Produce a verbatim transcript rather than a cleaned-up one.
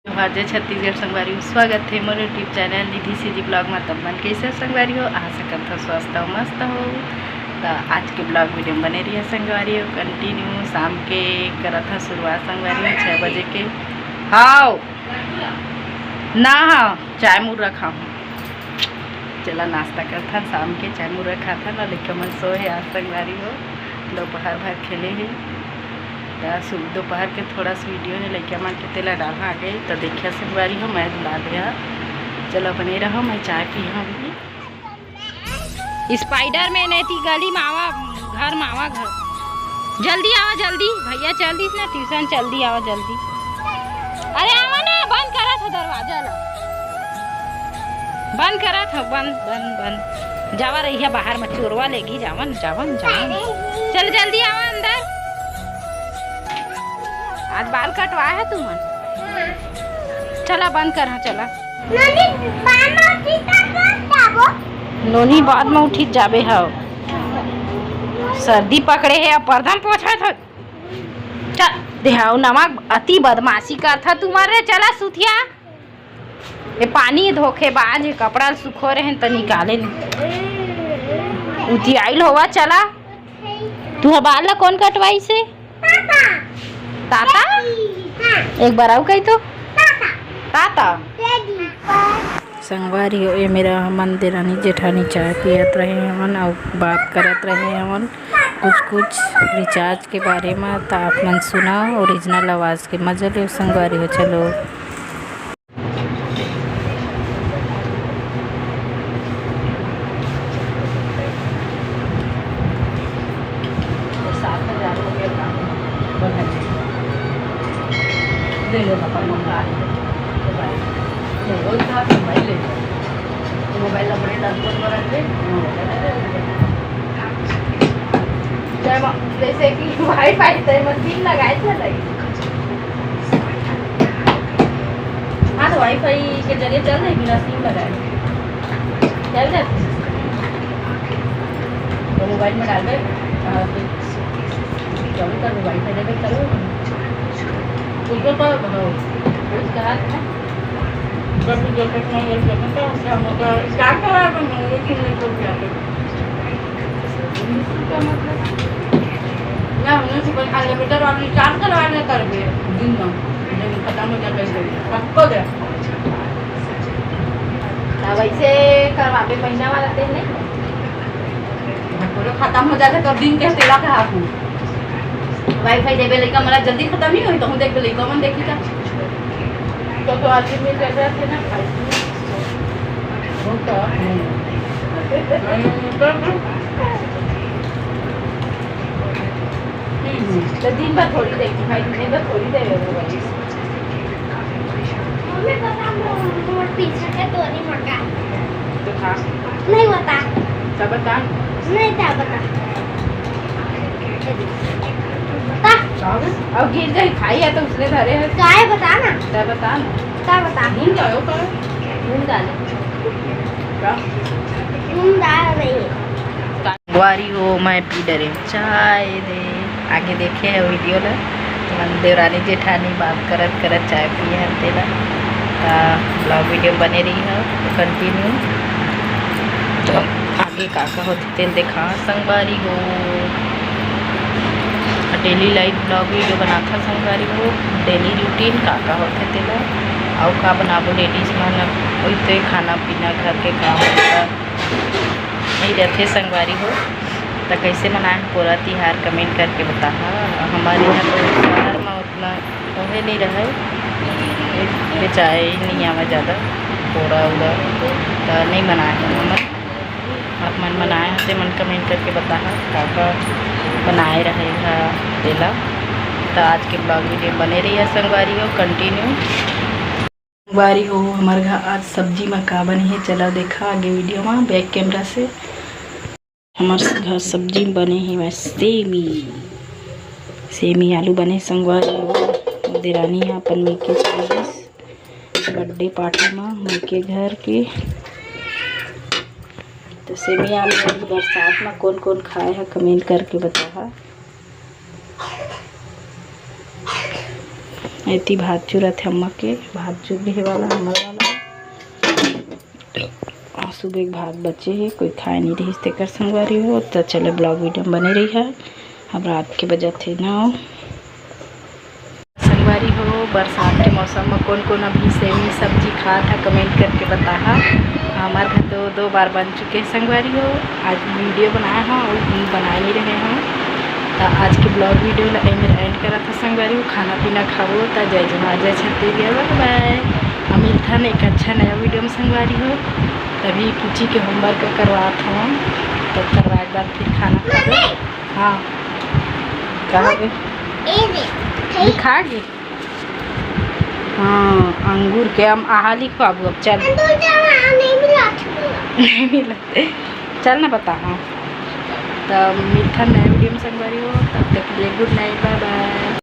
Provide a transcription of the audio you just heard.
जोहार, जय छत्तीसगढ़ संगवारी हो, स्वागत हे मोर YouTube चैनल निधि सीजी ब्लॉग में। तब मन कैसे हो संगवारी हो? आशा करत हव स्वस्थ हो, मस्त हो। त आज के ब्लॉग वीडियो में बने रहिए संगवारी हो, कंटिन्यू। शाम के करत हव शुरुआत संगवारी हो छः बजे के। हाव ना, हाँ, चाय मुर्रा खाहूँ। चला नाश्ता करथन, शाम के चाय मुर्रा खाथन। अउ लइका मन सोए हे आज संगवारी हो, दोपहर भर खेले हे। त सु-, दोपहर के थोड़ा सा वीडियो हे लइका मन के, तेला डालहा आगे, त देखिया संगवारी हो, मैं ला दे हा। चलो बने रहो, मैं चाय पीहा अभी। स्पाइडरमैन एती गली मावा घर, मावा घर। जल्दी आवा, जल्दी। भैया चल दिस ना ट्यूशन, जल्दी आवा, जल्दी। अरे आवा ना, बंद करत हो दरवाजा ला। बंद करत हो, बंद, बंद, बंद। जावा रहिया बाहर में, चोरवा लेगी। जावन, जावन, जावन। चल जल्दी आवा अंदर। आज बाल कटवा है तुमन? चला बंद कर, हाँ चला। नोनी, बाद में उठी त कब जाबो? नोनी, बाद में उठी जाबे हव। सर्दी पकड़े हे, अब पर्दा में पोछत हव। चल, देहाव नमक अति बदमाशी करथा तुमन रे। चला सुथिया। ये पानी धोखेबाज हे, कपड़ा सुखो रहे त निकाले नहीं। उतियाइल होवा, चला। तुहर बाल ला कौन कटवाइस हे? ताता। ताता? हाँ। एक बार अउ कही तो। ताता। ताता। संगवारी हो, ए मेर हमन देरानी जेठानी चाय पियत रहे हवन अउ बात करत रहे हवन कुछ कुछ रिचार्ज के बारे में। त आप मन सुनव, ओरिजिनल आवाज़ के मजा लेव संगवारी हो। चलो। ले लो पापा, मंगा लो। ले, वही था, मोबाइल ले लो। तो मोबाइल अपने दस फोन पर रख दे। जब जैसे कि वाईफाई से मशीन लगाए थे, लगी। हाँ, तो वाईफाई के जरिए चल रही, बिना सिम लगाए चल जाती। तो मोबाइल में डाल दे, हाँ, फिर जब कर वाईफाई लेकर चलो। उसको तो, हाँ, उसका हाथ है। जब भी जैकेट में ये जैकेट है, उससे हम लोग का स्टार्ट करा, तो हम लोग की नहीं तो क्या है। ना, हमने सुपर अनलिमिटेड वाली रिचार्ज करवा ले कर दे, दिन में, जब खत्म हो जाता है, सबको दे। ना वैसे करवाबे महीना वाला ते नहीं। पूरा खत्म हो जाता तो दिन के तेला के हाथ में। वाईफाई देबे लइका मन ला जल्दी खत्म नहीं होई, तो हम देख लइका मन देखी का। तो, तो आदमी में कर रहा थे ना, भाई। वो तो, हम्म। हम्म। तो दिन भर थोड़ी देगी भाई, दिन भर थोड़ी देवे वो बच्ची। मम्मी, पता मोर, मोर पीछे के तोरी मंगा। तो खा। नहीं बता। तब बता। नहीं, तब बता। बता। अब गिर जाए, खाई है तो उसने धरे है। काय बता ना। तब बता ना। तब बता। भूल जाओ का? भूल डाले। का? भूल डाल रही है। संगवारी हो, मैं पी डरे चाय दे। आगे देखे हे वीडियो ला, मन देवरानी जेठानी बात करत करत चाय पिए हन तेला। त ब्लॉग वीडियो बने रही है कंटिन्यू। तो आगे का का होथे तेल देखा संगवारी हो। डेली लाइफ ब्लॉग वीडियो बनाथा संगवारी हो, डेली रूटीन का का होथे तेला, अउ का बनाबो लेडीज मन, वही तो खाना पीना घर के काम होता। नहीं रहते संगवारी हो, त कैसे मनाए हो पोरा तिहार, कमेंट करके बताहा। हमारे यहाँ तो शहर में उतना ओहे नहीं रहे, बेचाए ही नहीं आवे ज़्यादा पोरा उरा, त नहीं मनाए हो हमन। आप मन मनाए हो ते मन कमेंट करके बताहा, का का बनाए रहे हा तेला। त आज के ब्लॉग वीडियो बने रही है संगवारी हो कंटिन्यू। संगवारी हो, हमर घर आज सब्जी म का बने हे, चला देखा आगे वीडियो म बैक कैमरा से। हमर घर सब्जी म बने हे वह सेमी, सेमी आलू बने संगवारी हो। देरानी ह अपन मइके चलिस बर्थडे पार्टी म मइके घर के। तो सेमी आलू अभी बरसात म कौन कौन खाए ह कमेंट करके बताहा। एती भात चुरत हे अम्मा के, भात चुर रहे वाला अम्मा वाला। और सुबह के भात बचे हे, कोई खाए नहीं रहिस तेकर संगवारी हो। तो चलो vlog video में बने रही है। अब रात के बजत हे नौ। संगवारी हो, बरसात के मौसम में कौन कौन अभी सेमी सब्जी खात है, comment करके बताहा। हमार घर तो दो बार बन चुके हैं संगवारी हो। आज video बनाए हैं और बनाए नहीं रहे हैं। तो आज के vlog video ला एमे end करत है संगवारी हो। खाना पीना खाबो तो जय जोहार, जय छत्तीसगढ़, bye bye। हम मिलथन एक अच्छा नया video में संगवारी हो। तभी पूछी के homework करवात हूँ, तो करवाए के बाद फिर खाना खाबो। हाँ, कहा गए? लिखा गए? हाँ, अंगूर के हम आहा लिखवाबू अब, चल। नहीं मिला। चल ना बता, हाँ। तब मिलथन नया video में संगवारी हो, तब तक के लिए good night, bye bye।